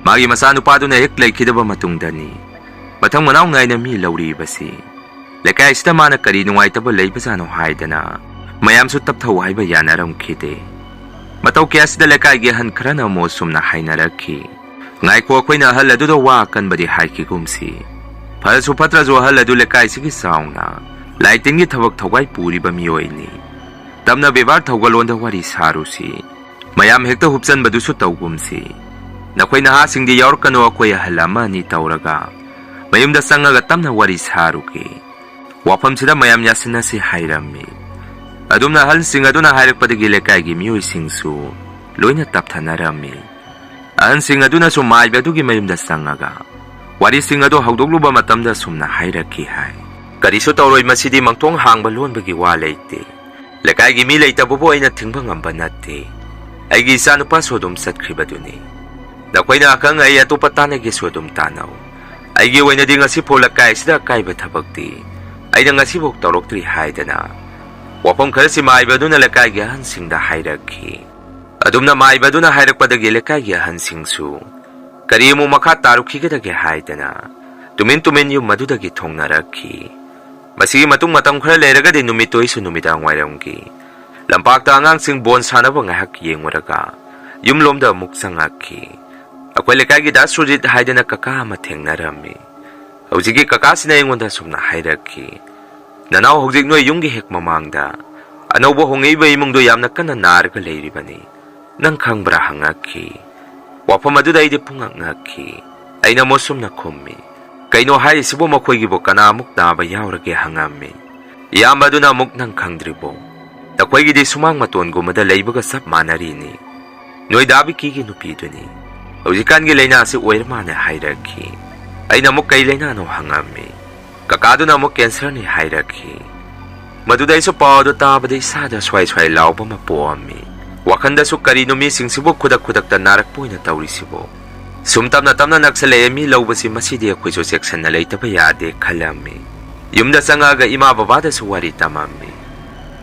ꯃꯥꯒꯤ ꯃꯆꯥꯅꯨꯄꯥꯗꯨꯅ ꯍꯦꯛ ꯂꯩꯈꯤꯗꯕ ꯃꯇꯨꯡꯗꯅꯤ ꯃꯊꯪ ꯃꯅꯥꯎ ꯅꯥꯏꯅ ꯃꯤ ꯂꯧꯔꯤꯕꯁꯤ꯫ ꯂꯩꯀꯥꯏ ꯑꯁꯤꯗ ꯃꯥꯅ ꯀꯔꯤ ꯅꯨꯡꯉꯥꯏꯇꯕ ꯂꯩꯕꯖꯥꯠꯅꯣ ꯍꯥꯏꯗꯅ ꯃꯌꯥꯝꯁꯨ ꯇꯞꯊꯧ ꯍꯥꯏꯕ ꯌꯥꯅꯔꯝꯈꯤꯗꯦ꯫ ꯃꯇꯧ ꯀꯌꯥꯁꯤꯗ ꯂꯩꯀꯥꯏꯒꯤ ꯑꯍꯟ ꯈꯔꯅ ꯑꯃꯨꯛ ꯑꯁꯨꯝꯅ ꯍꯥꯏꯅꯔꯛꯈꯤ, ꯉꯥꯏꯈꯣ, ꯑꯩꯈꯣꯏꯅ ꯑꯍꯜ ꯑꯗꯨꯗ ꯋꯥ ꯑꯀꯟꯕꯗꯤ ꯍꯥꯏꯈꯤꯒꯨꯝꯁꯤ꯫ ꯐꯔꯁꯨ ꯐꯠꯇ꯭ꯔꯁꯨ ꯑꯍꯜ ꯑꯗꯨ ꯂꯩꯀꯥꯏꯁꯤꯒꯤ ꯆꯥꯎꯅ ꯂꯥꯏ ꯇꯤꯟꯒꯤ ꯊꯕꯛ ꯊꯧꯒꯥꯏ ꯄꯨꯔꯤꯕ ꯃꯤꯑꯣꯏꯅꯤ꯫ ꯇꯞꯅ ꯕꯦꯕꯥꯔ ꯊꯧꯒꯜꯂꯣꯟꯗ ꯋꯥꯔꯤ ꯁꯥꯔꯨꯁꯤ꯫ ꯃꯌꯥꯝ ꯍꯦꯛꯇ ꯍꯨꯞꯆꯟꯕꯗꯨꯁꯨ ꯇꯧꯒꯨꯝꯁꯤ꯫ ꯅꯈꯣꯏ ꯅꯍꯥꯁꯤꯡꯗꯤ ꯌꯥꯎꯔꯛꯀꯅꯨ, ꯑꯩꯈꯣꯏ ꯑꯍꯜ ꯑꯃ ꯑꯅꯤ ꯇꯧꯔꯒ ꯃꯌꯨꯝꯗ ꯆꯪꯉꯒ ꯇꯞꯅ ꯋꯥꯔꯤ ꯁꯥꯔꯨꯒꯦ꯫ ꯋꯥꯐꯝꯁꯤꯗ ꯃꯌꯥꯝ ꯌꯥꯁꯤꯟꯅꯁꯤ ꯍꯥꯏꯔꯝꯃꯤ꯫ ꯑꯗꯨꯝꯅ ꯑꯍꯜꯁꯤꯡ ꯑꯗꯨꯅ ꯍꯥꯏꯔꯛꯄꯗꯒꯤ ꯂꯩꯀꯥꯏꯒꯤ ꯃꯤꯑꯣꯏꯁꯤꯡꯁꯨ ꯂꯣꯏꯅ ꯇꯞꯊꯅꯔꯝꯃꯤ꯫ ꯑꯍꯟꯁꯤꯡ ꯑꯗꯨꯅꯁꯨ ꯃꯥꯏꯕ ꯑꯗꯨꯒꯤ ꯃꯌꯨꯝꯗ ꯆꯪꯉꯒ ꯋꯥꯔꯤꯁꯤꯡ ꯑꯗꯨ ꯍꯧꯗꯣꯛꯂꯨꯕ ꯃꯇꯝꯗ ꯁꯨꯝꯅ ꯍꯥꯏꯔꯛꯈꯤ ꯍꯥꯏ, ꯀꯔꯤꯁꯨ ꯇꯧꯔꯣꯏ, ꯃꯁꯤꯗꯤ ꯃꯪꯊꯣꯡ ꯍꯥꯡꯕ ꯂꯣꯟꯕꯒꯤ ꯋꯥ ꯂꯩꯇꯦ꯫ ꯂꯩꯀꯥꯏꯒꯤ ꯃꯤ ꯂꯩꯇꯕꯕꯨ ꯑꯩꯅ ꯊꯤꯡꯕ ꯉꯝꯕ ꯅꯠꯇꯦ꯫ ꯑꯩꯒꯤ ꯏꯆꯥꯅꯨꯄꯥꯁꯨ ꯑꯗꯨꯝ ꯆꯠꯈ꯭ꯔꯤꯕꯗꯨꯅꯤ꯫ ꯅꯈꯣꯏꯅ ꯑꯈꯪ ꯑꯍꯩ ꯑꯇꯣꯞꯄ ꯇꯥꯟꯅꯒꯦꯁꯨ ꯑꯗꯨꯝ ꯇꯥꯟꯅꯧ꯫ ꯑꯩꯒꯤ ꯑꯣꯏꯅꯗꯤ ꯉꯁꯤꯐꯥꯎ ꯂꯩꯀꯥꯏ ꯑꯁꯤꯗ ꯑꯀꯥꯏꯕ ꯊꯕꯛꯇꯤ ꯑꯩꯅ ꯉꯁꯤꯐꯥꯎ ꯇꯧꯔꯛꯇ꯭ꯔꯤ ꯍꯥꯏꯗꯅ ꯋꯥꯐꯝ ꯈꯔꯁꯤ ꯃꯥꯏꯕ ꯑꯗꯨꯅ ꯂꯩꯀꯥꯏꯒꯤ ꯑꯍꯟꯁꯤꯡꯗ ꯍꯥꯏꯔꯛꯈꯤ꯫ ꯑꯗꯨꯝꯅ ꯃꯥꯏꯕ ꯑꯗꯨꯅ ꯍꯥꯏꯔꯛꯄꯗꯒꯤ ꯂꯩꯀꯥꯏꯒꯤ ꯑꯍꯟꯁꯤꯡꯁꯨ ꯀꯔꯤ ꯑꯃꯨꯛ ꯃꯈꯥ ꯇꯥꯔꯨꯈꯤꯒꯗꯒꯦ ꯍꯥꯏꯗꯅ ꯇꯨꯃꯤꯟ ꯇꯨꯃꯤꯟ ꯌꯨꯝ ꯑꯗꯨꯗꯒꯤ ꯊꯣꯡꯅꯔꯛꯈꯤ꯫ ꯃꯁꯤꯒꯤ ꯃꯇꯨꯡ ꯃꯇꯝ ꯈꯔ ꯂꯩꯔꯒꯗꯤ ꯅꯨꯃꯤꯠꯇꯣ ꯑꯩꯁꯨ ꯅꯨꯃꯤꯗꯥꯡ ꯋꯥꯏꯔꯝꯒꯤ ꯂꯝꯄꯥꯛꯇ ꯑꯉꯥꯡꯁꯤꯡ ꯕꯣꯜ ꯁꯥꯟꯅꯕ ꯉꯥꯏꯍꯥꯛ ꯌꯦꯡꯉꯨꯔꯒ ꯌꯨꯝꯂꯣꯝꯗ ꯑꯃꯨꯛ ꯆꯪꯉꯛꯈꯤ꯫ ꯑꯩꯈꯣꯏ ꯂꯩꯀꯥꯏꯒꯤ ꯗꯥ ꯁꯨꯔꯖꯤꯠ ꯍꯥꯏꯗꯅ ꯀꯀꯥ ꯑꯃ ꯊꯦꯡꯅꯔꯝꯃꯤ꯫ ꯍꯧꯖꯤꯛꯀꯤ ꯀꯀꯥꯁꯤꯅ ꯑꯩꯉꯣꯟꯗ ꯑꯁꯨꯝꯅ ꯍꯥꯏꯔꯛꯈꯤ, "ꯅꯅꯥꯎ ꯍꯧꯖꯤꯛ ꯅꯣꯏ ꯌꯨꯝꯒꯤ ꯍꯦꯛ ꯃꯃꯥꯡꯗ ꯑꯅꯧꯕ ꯍꯣꯡꯉꯛꯏꯕ ꯏꯃꯨꯡꯗꯣ ꯌꯥꯝꯅ ꯀꯟꯅ ꯅꯥꯔꯒ ꯂꯩꯔꯤꯕꯅꯤ꯫ ꯅꯪ ꯈꯪꯕ꯭ꯔꯥ?" ꯍꯪꯉꯛꯈꯤ꯫ ꯋꯥꯐꯝ ꯑꯗꯨꯗ ꯑꯩꯗꯤ ꯄꯨꯡꯉꯛ ꯉꯛꯈꯤ꯫ ꯑꯩꯅ ꯃꯣꯁꯨꯝꯅ ꯈꯨꯝꯃꯤ, "ꯀꯩꯅꯣ ꯍꯥꯏꯔꯤꯁꯤꯕꯨ? ꯃꯈꯣꯏꯒꯤꯕꯨ ꯀꯅꯥꯃꯨꯛ ꯅꯥꯕ ꯌꯥꯎꯔꯒꯦ?" ꯍꯪꯉꯝꯃꯤ꯫ ꯏꯌꯥꯝꯕ ꯑꯗꯨꯅ ꯑꯃꯨꯛ, "ꯅꯪ ꯈꯪꯗ꯭ꯔꯤꯕꯣ? ꯅꯈꯣꯏꯒꯤꯗꯤ ꯁꯨꯃꯥꯡ ꯃꯇꯣꯟꯒꯨꯝꯕꯗ ꯂꯩꯕꯒ ꯆꯞ ꯃꯥꯟꯅꯔꯤꯅꯤ꯫ ꯅꯣꯏ ꯗꯥ ꯕꯤꯀꯤꯒꯤ ꯅꯨꯄꯤꯗꯨꯅꯤ꯫ ꯍꯧꯖꯤꯛꯀꯥꯟꯒꯤ ꯂꯥꯏꯅꯥꯁꯤ ꯑꯣꯏꯔ ꯃꯥꯜꯂꯦ" ꯍꯥꯏꯔꯛꯈꯤ꯫ ꯑꯩꯅ ꯑꯃꯨꯛ, "ꯀꯩ ꯂꯥꯏꯅꯥꯅꯣ?" ꯍꯪꯉꯝꯃꯤ꯫ ꯀꯀꯥꯗꯨꯅ ꯑꯃꯨꯛ, "ꯀꯦꯟꯁꯔꯅꯤ" ꯍꯥꯏꯔꯛꯈꯤ꯫ ꯃꯗꯨꯗ ꯑꯩꯁꯨ ꯄꯥꯎ ꯑꯗꯨ ꯇꯥꯕꯗ ꯏꯁꯥꯗ ꯁ꯭ꯋꯥꯏ ꯁ꯭ꯋꯥꯏ ꯂꯥꯎꯕ ꯑꯃ ꯄꯣꯛꯑꯝꯃꯤ꯫ ꯋꯥꯈꯟꯗꯁꯨ, "ꯀꯔꯤꯅꯣ ꯃꯤꯁꯤꯡꯁꯤꯕꯨ ꯈꯨꯗꯛ ꯈꯨꯗꯛꯇ ꯅꯥꯔꯛꯄ ꯑꯣꯏꯅ ꯇꯧꯔꯤꯁꯤꯕꯣ? ꯁꯨꯝ ꯇꯞꯅ ꯇꯞꯅ ꯅꯛꯁꯜꯂꯛꯑꯦ, ꯃꯤ ꯂꯧꯕꯁꯤ ꯃꯁꯤꯗꯤ ꯑꯩꯈꯣꯏꯁꯨ ꯆꯦꯛꯁꯟꯅ ꯂꯩꯇꯕ ꯌꯥꯗꯦ" ꯈꯜꯂꯝꯃꯤ꯫ ꯌꯨꯝꯗ ꯆꯪꯉꯛꯑꯒ ꯏꯃꯥ ꯕꯕꯥꯗꯁꯨ ꯋꯥꯔꯤ ꯇꯝꯃꯝꯃꯤ꯫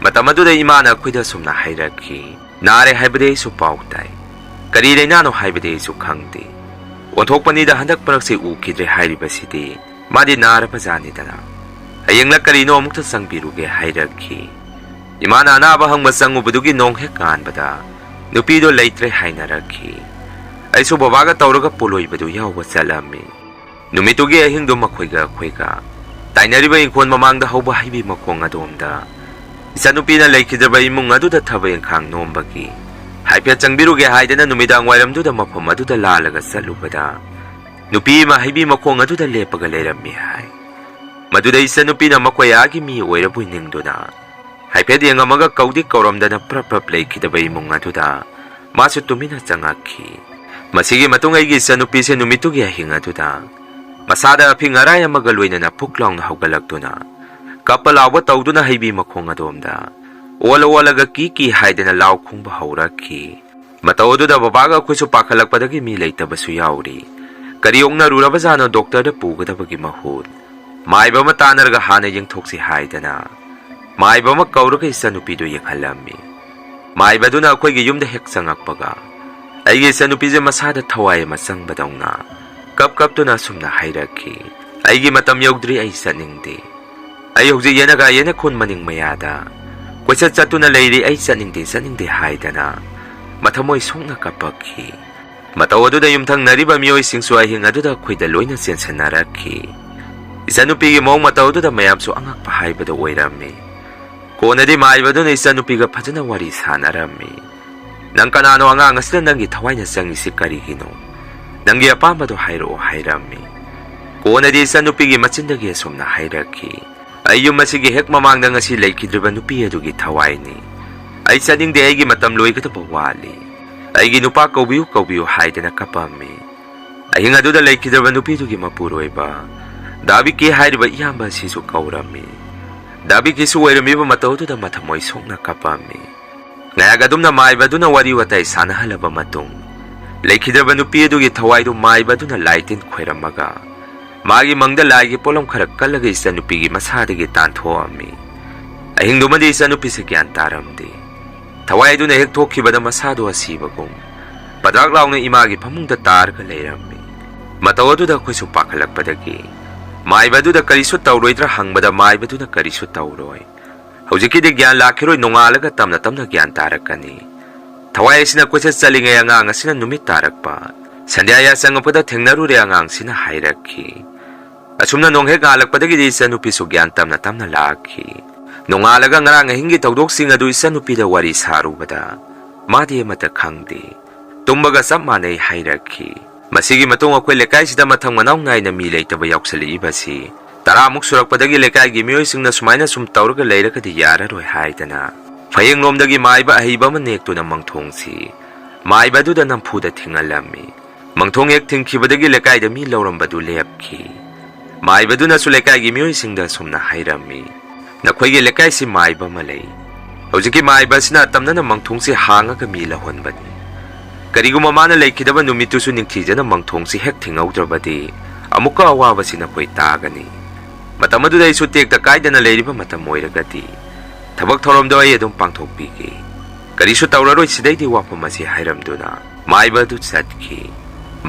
ꯃꯇꯝ ꯑꯗꯨꯗ ꯏꯃꯥꯅ ꯑꯩꯈꯣꯏꯗ ꯑꯁꯨꯝꯅ ꯍꯥꯏꯔꯛꯈꯤ, "ꯅꯥꯔꯦ ꯍꯥꯏꯕꯗꯤ ꯑꯩꯁꯨ ꯄꯥꯎ ꯇꯥꯏ꯫ ꯀꯔꯤ ꯂꯥꯏꯅꯥꯅꯣ ꯍꯥꯏꯕꯗꯤ ꯑꯩꯁꯨ ꯈꯪꯗꯦ꯫ ꯑꯣꯟꯊꯣꯛꯄꯅꯤꯗ, ꯍꯟꯗꯛ ꯃꯔꯛꯁꯦ ꯎꯈꯤꯗ꯭ꯔꯦ ꯍꯥꯏꯔꯤꯕꯁꯤꯗꯤ꯫ ꯃꯥꯗꯤ ꯅꯥꯔꯕ ꯖꯥꯠꯅꯤꯗꯅ꯫ ꯍꯌꯦꯡꯂ ꯀꯔꯤꯅꯣ ꯑꯃꯨꯛꯇ ꯆꯪꯕꯤꯔꯨꯒꯦ" ꯍꯥꯏꯔꯛꯈꯤ꯫ ꯏꯃꯥꯅ ꯑꯅꯥꯕ ꯍꯪꯕ ꯆꯪꯉꯨꯕꯗꯨꯒꯤ ꯅꯣꯡ ꯍꯦꯛ ꯉꯥꯟꯕꯗ ꯅꯨꯄꯤꯗꯣ ꯂꯩꯇ꯭ꯔꯦ ꯍꯥꯏꯅꯔꯛꯈꯤ꯫ ꯑꯩꯁꯨ ꯕꯕꯥꯒ ꯇꯧꯔꯒ ꯄꯣꯂꯣꯏꯕꯗꯨ ꯌꯥꯎꯕ ꯆꯠꯂꯝꯃꯤ꯫ ꯅꯨꯃꯤꯠꯇꯨꯒꯤ ꯑꯍꯤꯡꯗꯨ ꯃꯈꯣꯏꯒ ꯑꯩꯈꯣꯏꯒ ꯇꯥꯏꯅꯔꯤꯕ ꯏꯪꯈꯣꯜ ꯃꯃꯥꯡꯗ ꯍꯧꯕ ꯍꯩꯕꯤ ꯃꯈꯣꯡ ꯑꯗꯣꯝꯗ ꯏꯆꯟꯅꯨꯄꯤꯅ ꯂꯩꯈꯤꯗ꯭ꯔꯕ ꯏꯃꯨꯡ ꯑꯗꯨꯗ ꯊꯕꯛ ꯏꯪꯈꯥꯡ ꯅꯣꯝꯕꯒꯤ ꯍꯥꯏꯐꯦꯠ ꯆꯪꯕꯤꯔꯨꯒꯦ ꯍꯥꯏꯗꯅ ꯅꯨꯃꯤꯗꯥꯡ ꯋꯥꯏꯔꯝꯗꯨꯗ ꯃꯐꯝ ꯑꯗꯨꯗ ꯂꯥꯜꯂꯒ ꯆꯠꯂꯨꯕꯗ, ꯅꯨꯄꯤ ꯑꯃ ꯍꯩꯕꯤ ꯃꯈꯣꯡ ꯑꯗꯨꯗ ꯂꯦꯞꯄꯒ ꯂꯩꯔꯝꯃꯤ ꯍꯥꯏ꯫ ꯃꯗꯨꯗ ꯏꯆꯟꯅꯨꯄꯤꯅ ꯃꯈꯣꯏ ꯑꯥꯒꯤ ꯃꯤ ꯑꯣꯏꯔꯕꯣꯏ ꯅꯤꯡꯗꯨꯅ ꯍꯥꯏꯐꯦꯠ ꯌꯦꯡꯉꯝꯃꯒ ꯀꯧꯗꯤ ꯀꯧꯔꯝꯗꯅ ꯄ꯭ꯔꯞ ꯄ꯭ꯔꯞ ꯂꯩꯈꯤꯗꯕ ꯏꯃꯨꯡ ꯑꯗꯨꯗ ꯃꯥꯁꯨ ꯇꯨꯃꯤꯟꯅ ꯆꯪꯉꯛꯈꯤ꯫ ꯃꯁꯤꯒꯤ ꯃꯇꯨꯡ ꯑꯩꯒꯤ ꯏꯆꯟꯅꯨꯄꯤꯁꯦ ꯅꯨꯃꯤꯠꯇꯨꯒꯤ ꯑꯍꯤꯡ ꯑꯗꯨꯗ ꯃꯁꯥꯗ ꯑꯐꯤꯡ ꯑꯔꯥꯏ ꯑꯃꯒ ꯂꯣꯏꯅꯅ ꯐꯨꯛ ꯂꯥꯎꯅ ꯍꯧꯒꯠꯂꯛꯇꯨꯅ ꯀꯞꯄ ꯂꯥꯎꯕ ꯇꯧꯗꯨꯅ ꯍꯩꯕꯤ ꯃꯈꯣꯡ ꯑꯗꯣꯝꯗ ꯑꯣꯜꯂ ꯑꯣꯜꯂꯒ ꯀꯤ ꯀꯤ ꯍꯥꯏꯗꯅ ꯂꯥꯎ ꯈꯣꯡꯕ ꯍꯧꯔꯛꯈꯤ꯫ ꯃꯇꯧ ꯑꯗꯨꯗ ꯕꯕꯥꯒ ꯑꯩꯈꯣꯏꯁꯨ ꯄꯥꯈꯠꯂꯛꯄꯗꯒꯤ ꯃꯤ ꯂꯩꯇꯕꯁꯨ ꯌꯥꯎꯔꯤ꯫ ꯀꯔꯤ ꯑꯣꯛꯅꯔꯨꯔꯕꯖꯥꯠꯅꯣ, ꯗꯣꯛꯇꯔꯗ ꯄꯨꯒꯗꯕꯒꯤ ꯃꯍꯨꯠ ꯃꯥꯏꯕ ꯑꯃ ꯇꯥꯟꯅꯔꯒ ꯍꯥꯟꯅ ꯌꯦꯡꯊꯣꯛꯁꯤ ꯍꯥꯏꯗꯅ ꯃꯥꯏꯕ ꯑꯃ ꯀꯧꯔꯒ ꯏꯆꯟꯅꯨꯄꯤꯗꯨ ꯌꯦꯡꯍꯜꯂꯝꯃꯤ꯫ ꯃꯥꯏꯕꯗꯨꯅ ꯑꯩꯈꯣꯏꯒꯤ ꯌꯨꯝꯗ ꯍꯦꯛ ꯆꯪꯉꯛꯄꯒ, ꯑꯩꯒꯤ ꯏꯆꯟꯅꯨꯄꯤꯁꯦ ꯃꯁꯥꯗ ꯊꯋꯥꯏ ꯑꯃ ꯆꯪꯕꯗꯧꯅ ꯀꯞ ꯀꯞꯇꯨꯅ ꯑꯁꯨꯝꯅ ꯍꯥꯏꯔꯛꯈꯤ, "ꯑꯩꯒꯤ ꯃꯇꯝ ꯌꯧꯗ꯭ꯔꯤ, ꯑꯩ ꯆꯠꯅꯤꯡꯗꯦ꯫ ꯑꯩ ꯍꯧꯖꯤꯛ ꯌꯦꯅꯈꯥ ꯌꯦꯅꯈꯣꯟ ꯃꯅꯤꯡ ꯃꯌꯥꯗ ꯀꯣꯏꯆꯠ ꯆꯠꯇꯨꯅ ꯂꯩꯔꯤ, ꯑꯩ ꯆꯠꯅꯤꯡꯗꯦ, ꯆꯠꯅꯤꯡꯗꯦ" ꯍꯥꯏꯗꯅ ꯃꯊꯃꯣꯏ ꯁꯣꯛꯅ ꯀꯞꯄꯛꯈꯤ꯫ ꯃꯇꯧ ꯑꯗꯨꯗ ꯌꯨꯝꯊꯪꯅꯔꯤꯕ ꯃꯤꯑꯣꯏꯁꯤꯡꯁꯨ ꯑꯍꯤꯡ ꯑꯗꯨꯗ ꯑꯩꯈꯣꯏꯗ ꯂꯣꯏꯅ ꯆꯦꯟꯁꯤꯟꯅꯔꯛꯈꯤ꯫ ꯏꯆꯟꯅꯨꯄꯤꯒꯤ ꯃꯑꯣꯡ ꯃꯇꯧ ꯑꯗꯨꯗ ꯃꯌꯥꯝꯁꯨ ꯑꯉꯛꯄ ꯍꯥꯏꯕꯗꯨ ꯑꯣꯏꯔꯝꯃꯤ꯫ ꯀꯣꯟꯅꯗꯤ ꯃꯥꯏꯕꯗꯨꯅ ꯏꯆꯟꯅꯨꯄꯤꯒ ꯐꯖꯅ ꯋꯥꯔꯤ ꯁꯥꯟꯅꯔꯝꯃꯤ꯫ "ꯅꯪ ꯀꯅꯥꯅꯣ? ꯑꯉꯥꯡ ꯑꯁꯤꯗ ꯅꯪꯒꯤ ꯊꯋꯥꯏꯅ ꯆꯪꯉꯤꯁꯤ ꯀꯔꯤꯒꯤꯅꯣ? ꯅꯪꯒꯤ ꯑꯄꯥꯝꯕꯗꯣ ꯍꯥꯏꯔꯛꯑꯣ" ꯍꯥꯏꯔꯝꯃꯤ꯫ ꯀꯣꯟꯅꯗꯤ ꯏꯆꯟꯅꯨꯄꯤꯒꯤ ꯃꯆꯤꯟꯗꯒꯤ ꯑꯁꯨꯝꯅ ꯍꯥꯏꯔꯛꯈꯤ, "ꯑꯩ ꯌꯨꯝ ꯑꯁꯤꯒꯤ ꯍꯦꯛ ꯃꯃꯥꯡꯗ ꯉꯁꯤ ꯂꯩꯈꯤꯗ꯭ꯔꯤꯕ ꯅꯨꯄꯤ ꯑꯗꯨꯒꯤ ꯊꯋꯥꯏꯅꯤ꯫ ꯑꯩ ꯆꯠꯅꯤꯡꯗꯦ, ꯑꯩꯒꯤ ꯃꯇꯝ ꯂꯣꯏꯒꯗꯕ ꯋꯥꯠꯂꯤ꯫ ꯑꯩꯒꯤ ꯅꯨꯄꯥ ꯀꯧꯕꯤꯌꯨ, ꯀꯧꯕꯤꯌꯨ" ꯍꯥꯏꯗꯅ ꯀꯞꯄꯝꯃꯤ꯫ ꯑꯍꯤꯡ ꯑꯗꯨꯗ ꯂꯩꯈꯤꯗ꯭ꯔꯕ ꯅꯨꯄꯤꯗꯨꯒꯤ ꯃꯄꯨꯔꯣꯏꯕ ꯗꯥꯕꯤꯀꯤ ꯍꯥꯏꯔꯤꯕ ꯏꯌꯥꯝꯕ ꯑꯁꯤꯁꯨ ꯀꯧꯔꯝꯃꯤ꯫ ꯗꯥꯕꯤꯀꯤꯁꯨ ꯑꯣꯏꯔꯝꯃꯤꯕ ꯃꯇꯧꯗꯨꯗ ꯃꯊꯃꯣꯏ ꯁꯣꯛꯅ ꯀꯞꯄꯝꯃꯤ꯫ ꯉꯥꯏꯍꯥꯛ ꯑꯗꯨꯝꯅ ꯃꯥꯏꯕ ꯑꯗꯨꯅ ꯋꯥꯔꯤ ꯋꯥꯇꯥꯏ ꯁꯥꯟꯅꯍꯜꯂꯕ ꯃꯇꯨꯡ, ꯂꯩꯈꯤꯗ꯭ꯔꯕ ꯅꯨꯄꯤ ꯑꯗꯨꯒꯤ ꯊꯋꯥꯏꯗꯨ ꯃꯥꯏꯕ ꯑꯗꯨꯅ ꯂꯥꯏ ꯇꯤꯟ ꯈꯣꯏꯔꯝꯃꯒ, ꯃꯥꯒꯤ ꯃꯪꯗ ꯂꯥꯏꯒꯤ ꯄꯣꯠꯂꯝ ꯈꯔ ꯀꯜꯂꯒ ꯏꯆꯟꯅꯨꯄꯤꯒꯤ ꯃꯁꯥꯗꯒꯤ ꯇꯥꯟꯊꯣꯛꯑꯝꯃꯤ꯫ ꯑꯍꯤꯡꯗꯨꯃꯗꯤ ꯏꯆꯟꯅꯨꯄꯤꯁꯦ ꯒ꯭ꯌꯥꯟ ꯇꯥꯔꯝꯗꯦ꯫ ꯊꯋꯥꯏ ꯑꯗꯨꯅ ꯍꯦꯛ ꯊꯣꯛꯈꯤꯕꯗ ꯃꯁꯥꯗꯨ ꯑꯁꯤꯕꯒꯨꯝ ꯄꯗ꯭ꯔꯥꯛ ꯂꯥꯎꯅ ꯏꯃꯥꯒꯤ ꯐꯃꯨꯡꯗ ꯇꯥꯔꯒ ꯂꯩꯔꯝꯃꯤ꯫ ꯃꯇꯧ ꯑꯗꯨꯗ ꯑꯩꯈꯣꯏꯁꯨ ꯄꯥꯈꯠꯂꯛꯄꯗꯒꯤ ꯃꯥꯏꯕ ꯑꯗꯨꯗ ꯀꯔꯤꯁꯨ ꯇꯧꯔꯣꯏꯗ꯭ꯔꯥ ꯍꯪꯕꯗ ꯃꯥꯏꯕꯗꯨꯅ ꯀꯔꯤꯁꯨ ꯇꯧꯔꯣꯏ, ꯍꯧꯖꯤꯛꯀꯤꯗꯤ ꯒ꯭ꯌꯥꯟ ꯂꯥꯛꯈꯤꯔꯣꯏ, ꯅꯣꯡꯉꯥꯜꯂꯒ ꯇꯞꯅ ꯇꯞꯅ ꯒ꯭ꯌꯥꯟ ꯇꯥꯔꯛꯀꯅꯤ꯫ ꯊꯋꯥꯏ ꯑꯁꯤꯅ ꯀꯣꯏꯆꯠ ꯆꯠꯂꯤꯉꯩ ꯑꯉꯥꯡ ꯑꯁꯤꯅ ꯅꯨꯃꯤꯠ ꯇꯥꯔꯛꯄ, ꯁꯟꯙ꯭ꯌꯥ ꯌꯥꯆꯪꯉꯛꯄꯗ ꯊꯦꯡꯅꯔꯨꯔꯦ, ꯑꯉꯥꯡꯁꯤꯅ ꯍꯥꯏꯔꯛꯈꯤ꯫ ꯑꯁꯨꯝꯅ ꯅꯣꯡ ꯍꯦꯛ ꯉꯥꯜꯂꯛꯄꯗꯒꯤꯗꯤ ꯏꯆꯟꯅꯨꯄꯤꯁꯨ ꯒ꯭ꯌꯥꯟ ꯇꯞꯅ ꯇꯞꯅ ꯂꯥꯛꯈꯤ꯫ ꯅꯣꯡꯉꯥꯜꯂꯒ ꯉꯔꯥꯡ ꯑꯍꯤꯡꯒꯤ ꯊꯧꯗꯣꯛꯁꯤꯡ ꯑꯗꯨ ꯏꯆꯟꯅꯨꯄꯤꯗ ꯋꯥꯔꯤ ꯁꯥꯔꯨꯕꯗ ꯃꯥꯗꯤ ꯑꯃꯠꯇ ꯈꯪꯗꯦ꯫ ꯇꯨꯝꯕꯒ ꯆꯞ ꯃꯥꯟꯅꯩ ꯍꯥꯏꯔꯛꯈꯤ꯫ ꯃꯁꯤꯒꯤ ꯃꯇꯨꯡ ꯑꯩꯈꯣꯏ ꯂꯩꯀꯥꯏꯁꯤꯗ ꯃꯊꯪ ꯃꯅꯥꯎ ꯅꯥꯏꯅ ꯃꯤ ꯂꯩꯇꯕ ꯌꯥꯎꯁꯜꯂꯛꯏꯕꯁꯤ ꯇꯔꯥꯃꯨꯛ ꯁꯨꯔꯛꯄꯗꯒꯤ ꯂꯩꯀꯥꯏꯒꯤ ꯃꯤꯑꯣꯏꯁꯤꯡꯅ ꯁꯨꯃꯥꯏꯅ ꯁꯨꯝ ꯇꯧꯔꯒ ꯂꯩꯔꯒꯗꯤ ꯌꯥꯔꯔꯣꯏ ꯍꯥꯏꯗꯅ ꯐꯌꯦꯡꯂꯣꯝꯗꯒꯤ ꯃꯥꯏꯕ ꯑꯍꯩꯕ ꯑꯃ ꯅꯦꯛꯇꯨꯅ ꯃꯪꯊꯣꯡꯁꯤ ꯃꯥꯏꯕ ꯑꯗꯨꯗ ꯅꯝꯐꯨꯗ ꯊꯤꯡꯍꯜꯂꯝꯃꯤ꯫ ꯃꯪꯊꯣꯡ ꯍꯦꯛ ꯊꯤꯡꯈꯤꯕꯗꯒꯤ ꯂꯩꯀꯥꯏꯗ ꯃꯤ ꯂꯧꯔꯝꯕꯗꯨ ꯂꯦꯞꯈꯤ꯫ ꯃꯥꯏꯕꯗꯨꯅꯁꯨ ꯂꯩꯀꯥꯏꯒꯤ ꯃꯤꯑꯣꯏꯁꯤꯡꯗ ꯑꯁꯨꯝꯅ ꯍꯥꯏꯔꯝꯃꯤ, "ꯅꯈꯣꯏꯒꯤ ꯂꯩꯀꯥꯏꯁꯤ ꯃꯥꯏꯕ ꯑꯃ ꯂꯩ꯫ ꯍꯧꯖꯤꯛꯀꯤ ꯃꯥꯏꯕ ꯑꯁꯤꯅ ꯑꯇꯝꯅꯅ ꯃꯪꯊꯣꯡꯁꯤ ꯍꯥꯡꯉꯒ ꯃꯤ ꯂꯧꯍꯟꯕꯅꯤ꯫ ꯀꯔꯤꯒꯨꯝꯕ ꯃꯥꯅ ꯂꯩꯈꯤꯗꯕ ꯅꯨꯃꯤꯠꯇꯨꯁꯨ ꯅꯤꯡꯊꯤꯖꯅ ꯃꯪꯊꯣꯡꯁꯤ ꯍꯦꯛ ꯊꯤꯡꯍꯧꯗ꯭ꯔꯕꯗꯤ ꯑꯃꯨꯛꯀ ꯑꯋꯥꯕꯁꯤ ꯅꯈꯣꯏ ꯇꯥꯒꯅꯤ꯫ ꯃꯇꯝ ꯑꯗꯨꯗ ꯑꯩꯁꯨ ꯇꯦꯛꯇ ꯀꯥꯏꯗꯅ ꯂꯩꯔꯤꯕ ꯃꯇꯝ ꯑꯣꯏꯔꯒꯗꯤ ꯊꯕꯛ ꯊꯧꯔꯝꯗꯣ ꯑꯩ ꯑꯗꯨꯝ ꯄꯥꯡꯊꯣꯛꯄꯤꯒꯦ꯫ ꯀꯔꯤꯁꯨ ꯇꯧꯔꯔꯣꯏ ꯁꯤꯗꯩꯗꯤ" ꯋꯥꯐꯝ ꯑꯁꯤ ꯍꯥꯏꯔꯝꯗꯨꯅ ꯃꯥꯏꯕ ꯑꯗꯨ ꯆꯠꯈꯤ꯫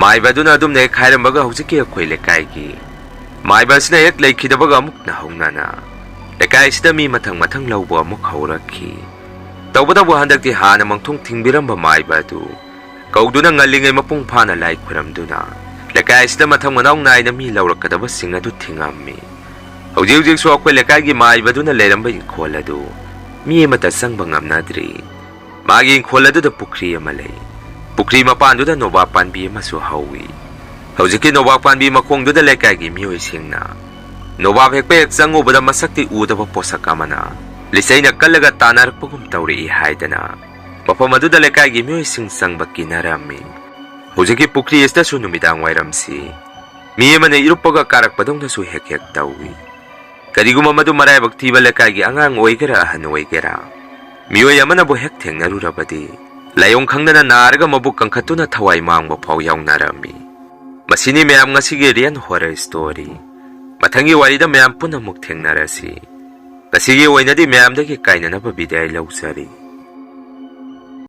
ꯃꯥꯏꯕ ꯑꯗꯨꯅ ꯑꯗꯨꯝꯅ ꯍꯦꯛ ꯍꯥꯏꯔꯝꯕꯒ ꯍꯧꯖꯤꯛꯀꯤ ꯑꯩꯈꯣꯏ ꯂꯩꯀꯥꯏꯒꯤ ꯃꯥꯏꯕ ꯑꯁꯤꯅ ꯍꯦꯛ ꯂꯩꯈꯤꯗꯕꯒ ꯑꯃꯨꯛꯅ ꯍꯧꯅꯅ ꯂꯩꯀꯥꯏ ꯑꯁꯤꯗ ꯃꯤ ꯃꯊꯪ ꯃꯊꯪ ꯂꯧꯕ ꯑꯃꯨꯛ ꯍꯧꯔꯛꯈꯤ꯫ ꯇꯧꯕꯇꯕꯨ ꯍꯟꯗꯛꯇꯤ ꯍꯥꯟꯅ ꯃꯪꯊꯣꯡ ꯊꯤꯡꯕꯤꯔꯝꯕ ꯃꯥꯏꯕ ꯑꯗꯨ ꯀꯧꯗꯨꯅ ꯉꯜꯂꯤꯉꯩ ꯃꯄꯨꯡ ꯐꯥꯅ ꯂꯥꯏ ꯈꯨꯔꯝꯗꯨꯅ ꯂꯩꯀꯥꯏ ꯑꯁꯤꯗ ꯃꯊꯪ ꯃꯅꯥꯎ ꯅꯥꯏꯅ ꯃꯤ ꯂꯧꯔꯛꯀꯗꯕꯁꯤꯡ ꯑꯗꯨ ꯊꯤꯡꯉꯝꯃꯤ꯫ ꯍꯧꯖꯤꯛ ꯍꯧꯖꯤꯛꯁꯨ ꯑꯩꯈꯣꯏ ꯂꯩꯀꯥꯏꯒꯤ ꯃꯥꯏꯕꯗꯨꯅ ꯂꯩꯔꯝꯕ ꯏꯪꯈꯣꯜ ꯑꯗꯨ ꯃꯤ ꯑꯃꯠꯇ ꯆꯪꯕ ꯉꯝꯅꯗ꯭ꯔꯤ꯫ ꯃꯥꯒꯤ ꯏꯪꯈꯣꯜ ꯑꯗꯨꯗ ꯄꯨꯈ꯭ꯔꯤ ꯑꯃ ꯂꯩ꯫ ꯄꯨꯈ꯭ꯔꯤ ꯃꯄꯥꯟꯗꯨꯗ ꯅꯣꯕꯥꯞ ꯄꯥꯝꯕꯤ ꯑꯃꯁꯨ ꯍꯧꯏ꯫ ꯍꯧꯖꯤꯛꯀꯤ ꯅꯣꯕꯥꯞ ꯄꯥꯝꯕꯤ ꯃꯈꯣꯡꯗꯨꯗ ꯂꯩꯀꯥꯏꯒꯤ ꯃꯤꯑꯣꯏꯁꯤꯡꯅ ꯅꯣꯕꯥꯞ ꯍꯦꯛꯄ ꯍꯦꯛ ꯆꯪꯉꯨꯕꯗ ꯃꯁꯛꯇꯤ ꯎꯗꯕ ꯄꯣꯠꯁꯛ ꯑꯃꯅ ꯂꯤꯆꯩꯅ ꯀꯜꯂꯒ ꯇꯥꯟꯅꯔꯛꯄꯒꯨꯝ ꯇꯧꯔꯛꯏ ꯍꯥꯏꯗꯅ ꯃꯐꯝ ꯑꯗꯨꯗ ꯂꯩꯀꯥꯏꯒꯤ ꯃꯤꯑꯣꯏꯁꯤꯡ ꯆꯪꯕ ꯀꯤꯅꯔꯝꯃꯤ꯫ ꯍꯧꯖꯤꯛꯀꯤ ꯄꯨꯈ꯭ꯔꯤ ꯑꯁꯤꯗꯁꯨ ꯅꯨꯃꯤꯗꯥꯡ ꯋꯥꯏꯔꯝꯁꯤ ꯃꯤ ꯑꯃꯅ ꯏꯔꯨꯞꯄꯒ ꯀꯥꯔꯛꯄꯗꯧꯅꯁꯨ ꯍꯦꯛ ꯍꯦꯛ ꯇꯧꯏ꯫ ꯀꯔꯤꯒꯨꯝꯕ ꯃꯗꯨ ꯃꯔꯥꯏꯕꯛ ꯊꯤꯕ ꯂꯩꯀꯥꯏꯒꯤ ꯑꯉꯥꯡ ꯑꯣꯏꯒꯦꯔꯥ ꯑꯍꯟ ꯑꯣꯏꯒꯦꯔꯥ, ꯃꯤꯑꯣꯏ ꯑꯃꯅꯕꯨ ꯍꯦꯛ ꯊꯦꯡꯅꯔꯨꯔꯕꯗꯤ ꯂꯥꯏꯑꯣꯡ ꯈꯪꯗꯅ ꯅꯥꯔꯒ ꯃꯕꯨꯛ ꯀꯟꯈꯠꯇꯨꯅ ꯊꯋꯥꯏ ꯃꯥꯡꯕ ꯐꯥꯎ ꯌꯥꯎꯅꯔꯝꯃꯤ꯫ ꯃꯁꯤꯅꯤ ꯃꯌꯥꯝ ꯉꯁꯤꯒꯤ real horror story꯫ ꯃꯊꯪꯒꯤ ꯋꯥꯔꯤꯗ ꯃꯌꯥꯝ ꯄꯨꯟꯅ ꯑꯃꯨꯛ ꯊꯦꯡꯅꯔꯁꯤ꯫ ꯉꯁꯤꯒꯤ ꯑꯣꯏꯅꯗꯤ ꯃꯌꯥꯝꯗꯒꯤ ꯀꯥꯏꯅꯅꯕ ꯕꯤꯗꯥꯏ ꯂꯧꯖꯔꯤ꯫